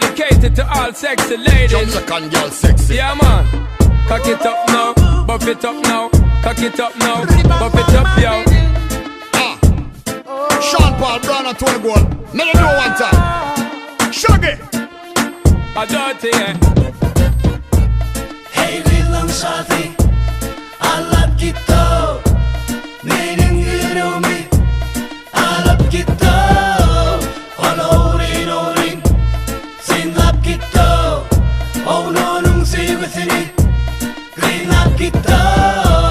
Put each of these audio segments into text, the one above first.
Dedicated to all sexy ladies. Jamaican girl sexy. Yeah, man. Cock it up now, buff it up now. Cock it up now, buff it up, yo. Ah. Sean Paul, Brown and Tony Gold. Let me do one time. Shaggy. A dirty, yeah. Hey gyzlaň şasy Allap gitdi Meniň ýüregimi Alyp gitdi Ol ogryn ogryn Synlap gitdi Oglanyň söýgüsini Gynap gitdi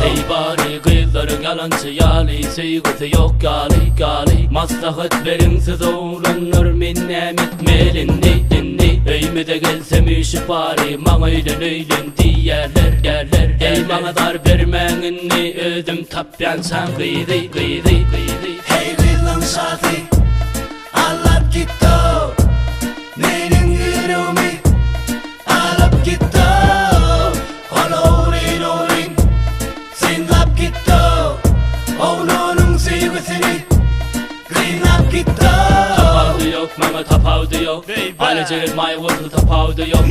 Eý bary gyzlaryň ýalançy ýaly Söýgüsi ýok ýaly ýaly Maslahat beriň siz oglanlar Men näme etmeli indi indi Öýmüze gelsem üýşüp bary Maňa öýlen öýlen diýýärler ýärler Eý maňa zar bermäň indi Özüm tapýançam gyzy gyzy gyzy Hey gyzlaň şasy Allap gitdi Meniň ýüregimi Alyp gitdi Ol ogryn ogryn Synlap gitdi Oglanyň söýgüsini Gynap gitdi Tapawudy ýok maňa tapawudy ýok Alyjy maý bolsa tapawudy ýok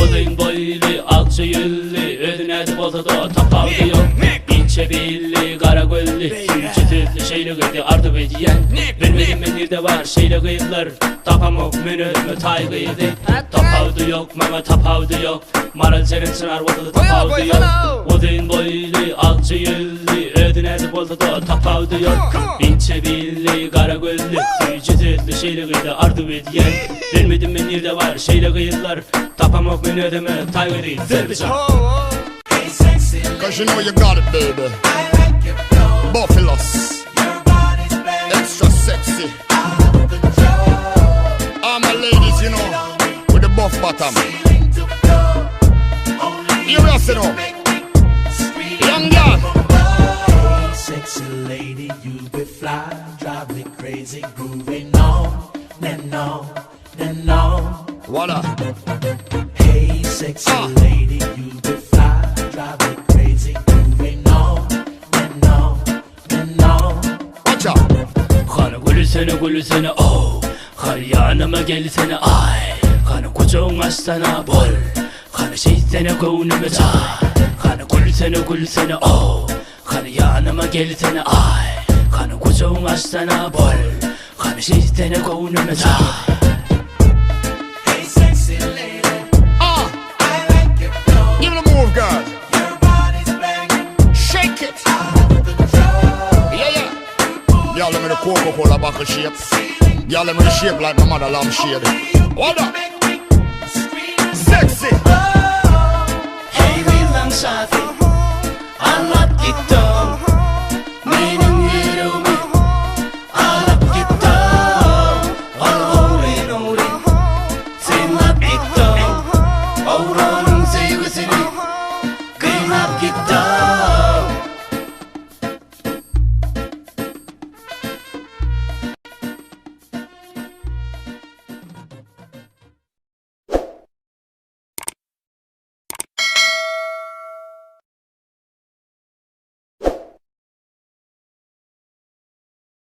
Uzyn boýly akja ýüzli Özi näzik bolsa-da tapawudy ýok Inçe billi gara gözli Süýji sözli şeýle gyzy arzuw edýän Bilmedim men nirde bar şeýle gyzlar Tapamok men özüme taý gyzy Tapawudy ýok maňa tapawudy ýok Maral jeren çynar bolsa-da tapawudy ýok Uzyn boýly akja ýüzli Özi näzik bolsa-da tapawudy ýok Inçe billi gara gözli Süýji sözli şeýle gyzy arzuw edýän Bilmedim men nirde bar şeýle gyzlar Tapamok men özüme taý gyzy Serbijan Hey sexy Cause you know you got it, baby. I like your flow Buffalos. Your body's banging Extra sexy. Out of control All my ladies, you know, with the buff bottom. Ceiling to floor Only You us, you know. make me scream Young girl. Hey, sexy lady, you be fly, drive me crazy, grooving on and on and on. Voila. Hey, sexy Ah. lady, you be fly, drive me crazy, grooving on and on and on. Watch out. Hany gülsene gülsene oh Hany ýanyma gelsene aý Hany gujagyň açsana bol Hany şeýtsene göwnüme jaý Hany gülsene gülsene oh Hany ýanyma gelsene aý Hany gujagyň açsana bol Hany şeýtsene göwnüme jaý Hey, sexy lady, Ah. I like your flow. Give me the move, girl. Your body's banging, Shake it. out of control. Yeah, yeah. Y'all let me the Coca-Cola bottle shape. Y'all let me the shape like my mother lamp shade. What up?